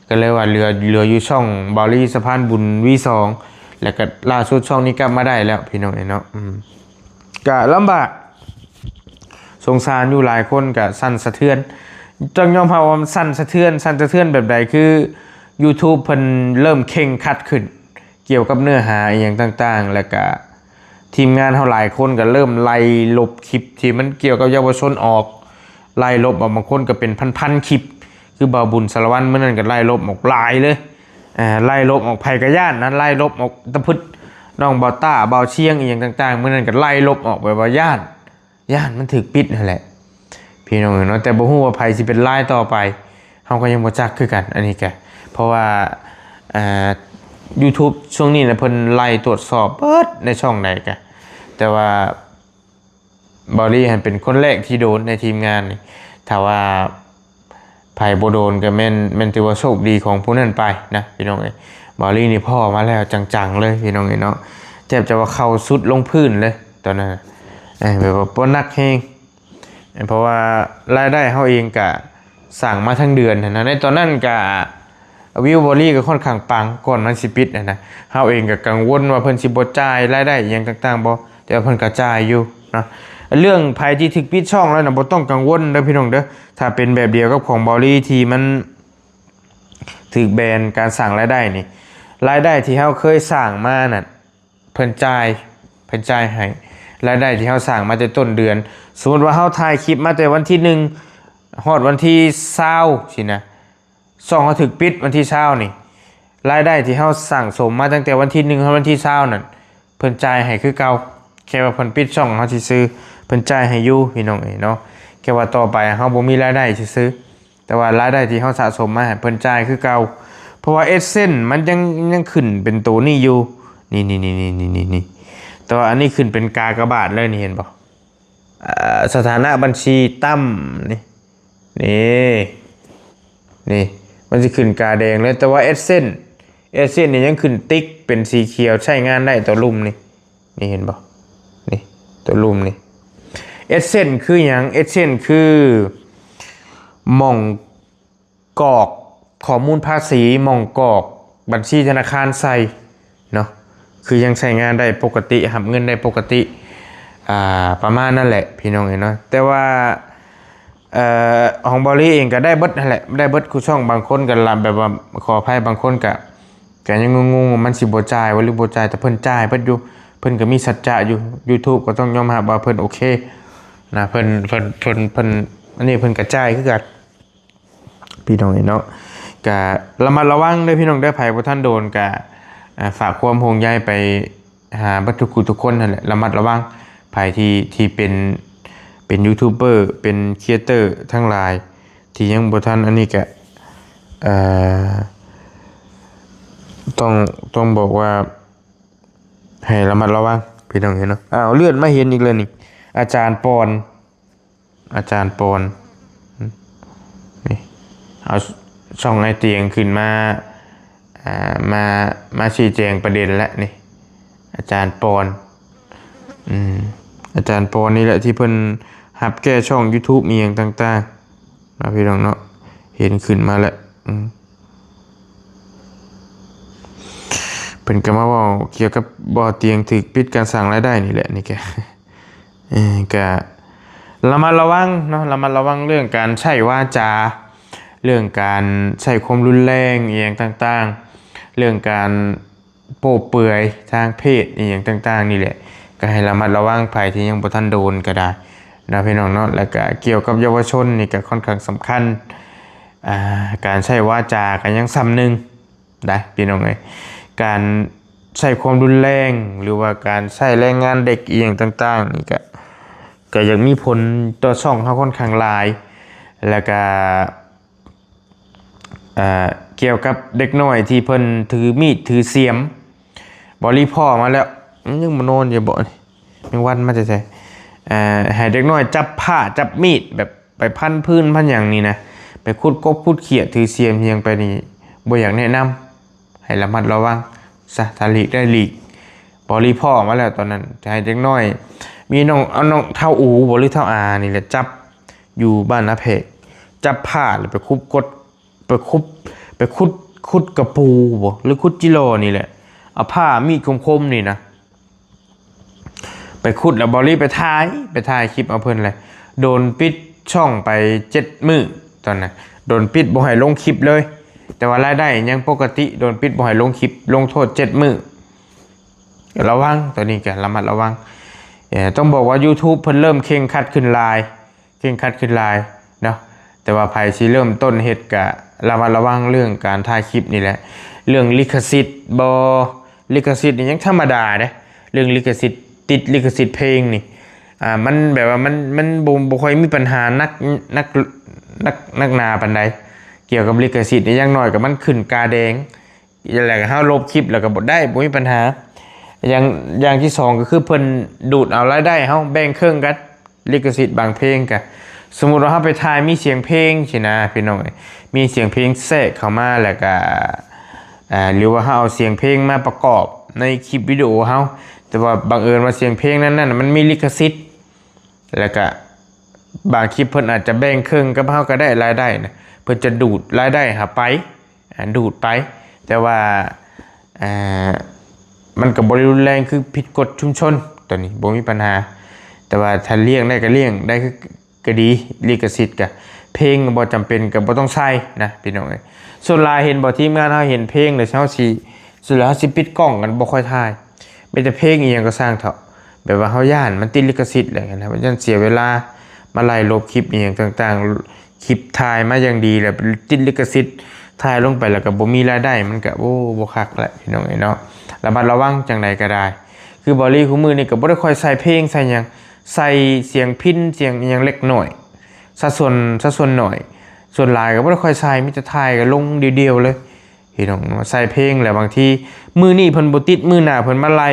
ກໍເລີຍວ່າເຫຼືອ ເຫຼືອຢູ່ຊ່ອງເບົາລີສະພານບຸນ ວີສອງ ແລ້ວກໍລ່າສຸດຊ່ອງນີ້ກັບມາໄດ້ແລ້ວ ພີ່ນ້ອງເອີຍເນາະ. ອືມ ກະລຳບາກ ສົງສານຢູ່ ຫຼາຍຄົນກະສັ່ນສະເທືອນ ຕ້ອງຍອມຮັບວ່າມັນສັ່ນສະເທືອນ. ສັ່ນສະເທືອນແບບໃດ? ຄື YouTube ເພິ່ນເລີ່ມເຄັ່ງຄັດຂຶ້ນ ກ່ຽວກັບເນື້ອຫາອີ່ຫຍັງຕ່າງໆ ແລ້ວກະທີມງານເຮົາຫຼາຍຄົນກະເລີ່ມໄລ່ລົບຄລິບທີ່ມັນກ່ຽວກັບເຍົາວະຊົນອອກ ໄລ່ລົບອອກ ບາງຄົນກະເປັນພັນໆຄລິບ ຄືບ່າວບຸນສາລະວັນມື້ນັ້ນກະໄລ່ລົບອອກຫຼາຍເລີຍ ເອີ ໄລ່ລົບອອກ ໃຜກະຢ້ານນະ ໄລ່ລົບອອກ ຕະພຶດ ນ້ອງບ່າວຕ້າ ບ່າວຊຽງ ອີ່ຫຍັງຕ່າງໆ ມື້ນັ້ນກໍໄລ່ລົບອອກ ແບບວ່າຢ້ານ ຢ້ານມັນຖືກປິດຫັ້ນແຫຼະ ພີ່ນ້ອງເອີຍເນາະ. ແຕ່ບໍ່ຮູ້ວ່າໃຜຊິເປັນລາຍຕໍ່ໄປ ເຮົາກໍຍັງບໍ່ຈັກຄືກັນ ອັນນີ້ກະ ເພາະວ່າ ເອີ YouTube ຊ່ວງນີ້ນະ ເພິ່ນໄລ່ຕວດສອບເບິດ ໃນຊ່ອງໃດກະ ແຕ່ວ່າ ເບົາລີຫັ້ນເປັນຄົນແລກທີ່ໂດນໃນທີມງານນີ້ ຖ້າວ່າໃຜບໍ່ໂດນກໍແມ່ນ ແມ່ນຖືວ່າໂຊກດີຂອງຜູ້ນັ້ນໄປນະ ພີ່ນ້ອງເອີຍ. ເບົາລີນີ້ພໍ້ມາແລ້ວ ຈັງໆເລີຍ ພີ່ນ້ອງເອີຍເນາະ ແທບຈະວ່າເຂົ່າຊຸດລົງພື້ນເລີຍຕອນນັ້ນ ເອີ ແບບວ່າບໍ່ໜັກແຮງ ເພາະວ່າລາຍໄດ້ເຮົາເອງກະສ້າງມາທັງເດືອນຫັ້ນນະ ໃນຕອນນັ້ນກະ ວິວເບົາລີກໍຄ່ອນຂ້າງປັງ ກ່ອນມັນຊິປິດຫັ້ນນະ ເຮົາເອງກໍກັງວົນວ່າເພິ່ນຊິບໍ່ຈ່າຍລາຍໄດ້ອີ່ຫຍັງຕ່າງໆບໍ່ ແຕ່ວ່າເພິ່ນກໍຈ່າຍຢູ່ເນາະ. ເລື່ອງໃຜທີ່ຖືກປິດຊ່ອງແລ້ວນະ ບໍ່ຕ້ອງກັງວົນເດີພີ່ນ້ອງເດີ ຖ້າເປັນແບບດຽວກັບຂອງເບົາລີທີ່ມັນຖືກແບນການສ້າງລາຍໄດ້ນີ້ ລາຍໄດ້ທີ່ເຮົາເຄີຍສ້າງມານັ້ນ ເພິ່ນຈ່າຍ ເພິ່ນຈ່າຍໃຫ້ ລາຍໄດ້ທີ່ເຮົາສ້າງມາແຕ່ຕົ້ນເດືອນ ສົມມຸດວ່າເຮົາຖ່າຍຄລິບມາແຕ່ວັນທີໜຶ່ງ ຮອດວັນທີຊາວຊີ້ນະ ຊ່ອງເຮົາຖືກປິດວັນທີຊາວນີ້ ລາຍໄດ້ທີ່ເຮົາສັ່ງສົມມາຕັ້ງແຕ່ວັນທີໜຶ່ງຮອດວັນທີຊາວນັ້ນ ເພິ່ນຈ່າຍໃຫ້ຄືເກົ່າ ແຄ່ວ່າເພິ່ນປິດຊ່ອງເຮົາຊື່ໆ ເພິ່ນຈ່າຍໃຫ້ຢູ່ ພີ່ນ້ອງເອີຍເນາະ ແຄ່ວ່າຕໍ່ໄປເຮົາບໍ່ມີລາຍໄດ້ຊື່ໆ ແຕ່ວ່າລາຍໄດ້ທີ່ເຮົາສະສົມມາໃຫ້ເພິ່ນຈ່າຍຄືເກົ່າ ເພາະວ່າ AdSense ມັນຍັງ ຍັງຂຶ້ນເປັນໂຕນີ້ຢູ່ ນີ້ໆໆ ແຕ່ວ່າອັນນີ້ຂຶ້ນເປັນກາກະບາດເລີຍນີ້ ເຫັນບໍ່? ອ່າ ສະຖານະບັນຊີຕ່ຳ ນີ້ ນີ້ ນີ້ ມັນຊິຂຶ້ນກາແດງເລີຍ ແຕ່ວ່າ AdSense AdSense ນີ້ຍັງຂຶ້ນຕິກເປັນສີຂຽວ ໃຊ້ງານໄດ້ ຕົວລຸ່ມນີ້ ນີ້ເຫັນບໍ່? ນີ້ ຕົວລຸ່ມນີ້ AdSense ຄືຫຍັງ? AdSense ຄື ໝ່ອງກອກຂໍ້ມູນພາສີ ໝ່ອງກອກບັນຊີທະນາຄານໃສ່ເນາະ ຄືຍັງໃຊ້ງານໄດ້ປົກກະຕິ ຮັບເງິນໄດ້ປົກກະຕິ ອ່າ ປະມານນັ້ນແຫຼະ ພີ່ນ້ອງເອີຍເນາະ ແຕ່ວ່າ ເອີ ຂອງເບົາຫຼີເອງກໍໄດ້ເບິດຫັ້ນແຫຼະ ໄດ້ເບິດຄູ່ຊ່ອງ. ບາງຄົນກໍລະ ແບບວ່າ ຂໍອະໄພ ບາງຄົນກໍ ກໍຍັງງົງໆວ່າມັນຊິບໍ່ຈ່າຍບໍ່ ຫຼືບໍ່ຈ່າຍ ແຕ່ເພິ່ນຈ່າຍເບິດຢູ່. ເພິ່ນກໍມີສັດຈະຢູ່ YouTube ກໍຕ້ອງຍອມຮັບວ່າເພິ່ນໂອເຄນະ. ເພິ່ນ ເພິ່ນ ເພິ່ນ ເພິ່ນ ອັນນີ້ເພິ່ນກໍຈ່າຍຄືກັນ ພີ່ນ້ອງເອີຍເນາະ. ກະລະມັດລະວັງເດີພີ່ນ້ອງເດີ ໃຜບໍ່ທັນໂດນກະ ອ່າ ຝາກຄວາມຫ່ວງໃຍໄປຫາເບິດທຸກຜູ້ທຸກຄົນຫັ້ນແຫຼະ. ລະມັດລະວັງ ໃຜທີ່ ທີ່ເປັນ ເປັນຢູທູບເບີ ເປັນຄຣີເອເຕີທັງຫຼາຍ ທີ່ຍັງບໍ່ທັນ ອັນນີ້ກະ ເອີ ຕ້ອງ ຕ້ອງບອກວ່າໃຫ້ລະມັດລະວັງ ພີ່ນ້ອງເອີຍເນາະ. ອ້າວ ເລື່ອນມາເຫັນອີກແລ້ວນີ້ ອາຈານປອນ ອາຈານປອນ ນີ້ ເອົາຊ່ອງອ້າຍຕຽງຂຶ້ນມາ ອ່າ ມາ ມາຊີ້ແຈງປະເດັນແຫຼະນີ້ ອາຈານປອນ. ອືມ ອາຈານປອນນີ້ແຫຼະທີ່ເພິ່ນຮັບແກ້ຊ່ອງຢູທູບອີ່ຫຍັງຕ່າງໆ ເນາະ ພີ່ນ້ອງເນາະ. ເຫັນຂຶ້ນມາແລ້ວ ອືມ ເພິ່ນກໍມາເວົ້າກ່ຽວກັບບໍ່ຕຽງຖືກປິດການສ້າງລາຍໄດ້ນີ້ແຫຼະ ນີ້ກະ ເອີ ກະລະມັດລະວັງເນາະ ລະມັດລະວັງເລື່ອງການໃຊ້ວາຈາ ເລື່ອງການໃຊ້ຄວາມຮຸນແຮງອີ່ຫຍັງຕ່າງໆ ເລື່ອງການໂປ້ເປືອຍທາງເພດອີ່ຫຍັງຕ່າງໆນີ້ແຫຼະ ກໍໃຫ້ລະມັດລະວັງ ໃຜທີ່ຍັງບໍ່ທັນໂດນກໍໄດ້ເນາະ ພີ່ນ້ອງເນາະ. ແລ້ວກະກ່ຽວກັບເຍົາວະຊົນນີ້ກໍຄ່ອນຂ້າງສຳຄັນ ອ່າ ການໃຊ້ວາຈາກໍຍັງສ່ຳໜຶ່ງ ໄດ້ພີ່ນ້ອງເອີຍ ການໃຊ້ຄວາມຮຸນແຮງ ຫຼືວ່າການໃຊ້ແຮງງານເດັກອີ່ຫຍັງຕ່າງໆນີ້ ກະ ກະຢາກມີຜົນຕໍ່ຊ່ອງເຮົາຄ່ອນຂ້າງຫຼາຍ. ແລ້ວກະ ເອີ ກ່ຽວກັບເດັກນ້ອຍທີ່ເພິ່ນຖືມີດຖືສຽມ ບໍລິພໍ້ມາແລ້ວ ຍັງມານອນຢູ່ບໍ ແມງວັນມາແຕ່ໃສ? ເອີ ໃຫ້ເດັກນ້ອຍຈັບພ້າຈັບມີດແບບ ໄປພັນພື້ນພັນຫຍັງນີ້ນະ ໄປຂຸດກົບຂຸດຂຽດ ຖືສຽມຫຍັງໄປນີ້ ບໍ່ຢາກແນະນຳ ໃຫ້ລະມັດລະວັງຊະ ຖ້າຫຼີກໄດ້ຫຼີກ. ພໍລີພໍ້ມາແລ້ວຕອນນັ້ນ ໃຫ້ເດັກນ້ອຍ ມີນ້ອງ ເອົານ້ອງທ້າວອູບໍ ຫຼືທ້າວອານີ້ແຫຼະ ຈັບຢູ່ບ້ານນາແພກ ຈັບພ້າແລ້ວໄປຂຸດກົດ ໄປຂຸດ ໄປຂຸດ ຂຸດກະປູບໍ ຫຼືຂຸດຈິລໍນີ້ແຫຼະ ເອົາພ້າມີດຄົມໆນີ້ນະ ໄປຂຸດແລ້ວ ເບົາຫຼີໄປຖ່າຍ ໄປຖ່າຍຄລິບເອົາເພິ່ນແຫຼະ ໂດນປິດຊ່ອງໄປເຈັດມື້ຕອນນັ້ນ ໂດນປິດບໍ່ໃຫ້ລົງຄລິບເລີຍ ແຕ່ວ່າລາຍໄດ້ຍັງປົກກະຕິ ໂດນປິດບໍ່ໃຫ້ລົງຄລິບ ລົງໂທດເຈັດມື້. ລະວັງ ໂຕນີ້ກໍລະມັດລະວັງ ເອີ ຕ້ອງບອກວ່າຢູທູບເພິ່ນເລີ່ມເຄັ່ງຄັດຂຶ້ນຫຼາຍ ເຄັ່ງຄັດຂຶ້ນຫຼາຍເນາະ ແຕ່ວ່າໃຜຊິເລີ່ມຕົ້ນເຮັດກະລະມັດລະວັງເລື່ອງການຖ່າຍຄລິບນີ້ແຫຼະ ເລື່ອງລິຂະສິດບໍ ລິຂະສິດນີ້ຍັງທຳມະດາເດ້ ເລື່ອງລິຂະສິດ ຕິດລິຂະສິດເພງນີ້ ອ່າ ມັນແບບວ່າມັນ ມັນບໍ່ ບໍ່ຄ່ອຍມີບັນຫາໜັກ ໜັກ ໜັກ ໜັກໜາປານໃດ ກ່ຽວກັບລິຂະສິດນີ້ ຢ່າງໜ້ອຍກໍມັນຂຶ້ນກາແດງ ແລ້ວເຮົາລົບຄລິບແລ້ວກໍບໍ່ໄດ້ ບໍ່ມີບັນຫາ. ຢ່າງ ຢ່າງທີສອງກໍຄືເພິ່ນດູດເອົາລາຍໄດ້ເຮົາ ແບ່ງເຄິ່ງກັນ ລິຂະສິດບາງເພງກະ ສົມມຸດວ່າເຮົາໄປຖ່າຍມີສຽງເພງຊີ້ນະ ພີ່ນ້ອງເອີຍ ມີສຽງເພງແຊກເຂົ້າມາ ແລ້ວກະ ອ່າ ຫຼືວ່າເຮົາເອົາສຽງເພງມາປະກອບໃນຄລິບວິດີໂອເຮົາ ແຕ່ວ່າບັງເອີນວ່າສຽງເພງນັ້ນໆ ມັນມີລິຂະສິດ ແລ້ວກະບາງຄລິບເພິ່ນອາດຈະແບ່ງເຄິ່ງກັບເຮົາກໍໄດ້ ລາຍໄດ້ນະ ເພິ່ນຈະດູດລາຍໄດ້ເຮົາໄປ ອ່າ ດູດໄປ ແຕ່ວ່າ ອ່າ ມັນກໍບໍ່ໄດ້ຮຸນແຮງຄືຜິດກົດຊຸມຊົນ ໂຕນີ້ບໍ່ມີບັນຫາ ແຕ່ວ່າຖ້າລ້ຽງໄດ້ກໍລ້ຽງໄດ້ຄື ກໍດີ ລິຂະສິດກະ ເພງບໍ່ຈຳເປັນກໍບໍ່ຕ້ອງໃສ່ນະ ພີ່ນ້ອງເອີຍ. ສ່ວນຫຼາຍເຫັນບໍ່ ທີມງານເຮົາເຫັນເພງແລ້ວ ເຮົາຊິ ສ່ວນຫຼາຍເຮົາຊິປິດກ້ອງກັນ ບໍ່ຄ່ອຍຖ່າຍ ມີແຕ່ເພງອີ່ຫຍັງກໍຊ່າງເຖາະ ແບບວ່າເຮົາຢ້ານມັນຕິດລິຂະສິດແຫຼະນະ ຢ້ານເສຍເວລາມາໄລ່ລົບຄລິບອີ່ຫຍັງຕ່າງໆ ຄລິບຖ່າຍມາຢ່າງດີແລ້ວຕິດລິຂະສິດ ຖ່າຍລົງໄປແລ້ວກໍບໍ່ມີລາຍໄດ້ ມັນກໍ ໂອ້ ບໍ່ຄັກແຫຼະ ພີ່ນ້ອງເອີຍເນາະ. ລະມັດລະວັງຈັ່ງໃດກໍໄດ້ ຄືເບົາຫຼີຄູ່ມື້ນີ້ກໍບໍ່ໄດ້ຄ່ອຍໃສ່ເພງໃສ່ຫຍັງ ໃສ່ສຽງພິນສຽງອີ່ຫຍັງເລັກນ້ອຍ ສັດສ່ວນ ສັດສ່ວນໜ້ອຍ ສ່ວນຫຼາຍກໍບໍ່ໄດ້ຄ່ອຍໃສ່ ມີແຕ່ຖ່າຍກໍລົງດຽວໆເລີຍ ພີ່ນ້ອງເນາະ. ໃສ່ເພງແລ້ວບາງທີມື້ນີ້ເພິ່ນບໍ່ຕິດ ມື້ໜ້າເພິ່ນມາໄລ່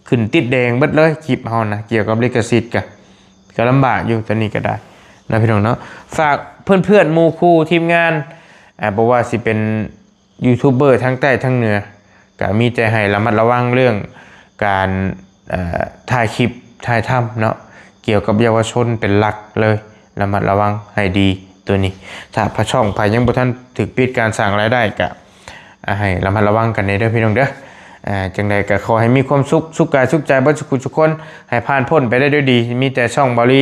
ຂຶ້ນຕິດແດງເບິດເລີຍ ຄລິບເຮົານະ ກ່ຽວກັບລິຂະສິດກະ ກໍລຳບາກຢູ່ ໂຕນີ້ກໍໄດ້ນະ ພີ່ນ້ອງເນາະ. ຝາກເພື່ອນໆ ໝູ່ຄູ່ ທີມງານ ອ່າ ບໍ່ວ່າຊິເປັນ ຢູທູບເບີທັງໃຕ້ທັງເໜືອ ກະມີແຕ່ໃຫ້ລະມັດລະວັງເລື່ອງການ ເອີ ຖ່າຍຄລິບ ຖ່າຍທຳເນາະ ກ່ຽວກັບເຍົາວະຊົນເປັນຫຼັກເລີຍ ລະມັດລະວັງໃຫ້ດີໂຕນີ້. ຖ້າພະຊ່ອງໃຜຍັງບໍ່ທັນຖືກປິດການສ້າງລາຍໄດ້ ກະ ອ່າ ໃຫ້ລະມັດລະວັງກັນແດ່ເດີພີ່ນ້ອງເດີ. ອ່າ ຈັ່ງໃດກະຂໍໃຫ້ມີຄວາມສຸກ ສຸກກາຍສຸກໃຈເບິດສຸກຄົນ ໃຫ້ຜ່ານພົ້ນໄປໄດ້ດ້ວຍດີ. ມີແຕ່ຊ່ອງເບົາຫຼີ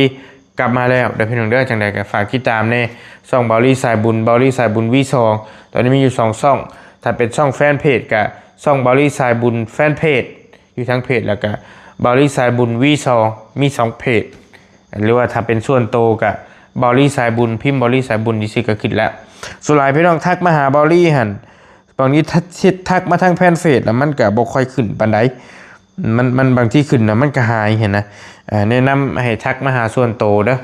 ກັບມາແລ້ວເດີພີ່ນ້ອງເດີ. ຈັ່ງໃດກໍຝາກຕິດຕາມແດ່ ຊ່ອງເບົາລີສາຍບຸນ ເບົາລີສາຍບຸນ ວີສອງ ຕອນນີ້ມີຢູ່ສອງຊ່ອງ. ຖ້າເປັນຊ່ອງແຟນເພຈກໍຊ່ອງເບົາລີສາຍບຸນແຟນເພຈ ຢູ່ທາງເພຈ ແລ້ວກໍເບົາລີສາຍບຸນ ວີສອງ ມີສອງເພຈ. ຫຼືວ່າຖ້າເປັນສ່ວນໂຕກໍເບົາລີສາຍບຸນ ພິມເບົາລີສາຍບຸນຊື່ໆກໍຂຶ້ນແລ້ວ. ສ່ວນຫຼາຍພີ່ນ້ອງທັກມາຫາເບົາລີຫັ້ນ ບາງທີທັກ ທັກມາທາງແຟນເພຈແລ້ວມັນກໍບໍ່ຄ່ອຍຂຶ້ນປານໃດ. ມັນ ມັນບາງທີຂຶ້ນນະ ມັນກໍຫາຍຫັ້ນນະ. ເອີ ແນະນຳໃຫ້ທັກມາຫາສ່ວນໂຕເດີ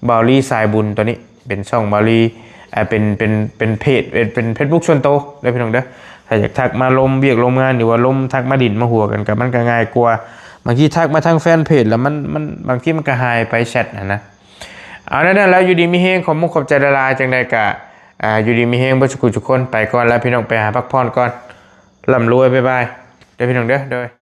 ເບົາລີສາຍບຸນ. ຕົວນີ້ເປັນຊ່ອງເບົາລີ ເອີ ເປັນ ເປັນ ເປັນເພຈ ເປັນ ເປັນເຟສບຸກສ່ວນໂຕເດີພີ່ນ້ອງເດີ. ຖ້າຢາກທັກມາລົມວຽກລົມງານ ຫຼືວ່າລົມທັກມາດິນມາຫົວກັນ ກໍມັນກໍງ່າຍກວ່າ. ບາງທີທັກມາທາງແຟນເພຈແລ້ວມັນ ມັນ ບາງທີມັນກໍຫາຍໄປແຊັດຫັ້ນນະ. ເອົາ ນັ້ນແຫຼະ ແລ້ວຢູ່ດີມີແຮງ ຂອບມຸກຂອບໃຈຫຼາຍໆ. ຈັ່ງໃດກໍ ອ່າ ຢູ່ດີມີແຮງເບິດສຸຂູທຸກຄົນ. ໄປກ່ອນແລ້ວພີ່ນ້ອງ ໄປຫາພັກຜ່ອນກ່ອນ. ລ່ຳລວຍ ບາຍບາຍເດີພີ່ນ້ອງເດີ. ໂດຍ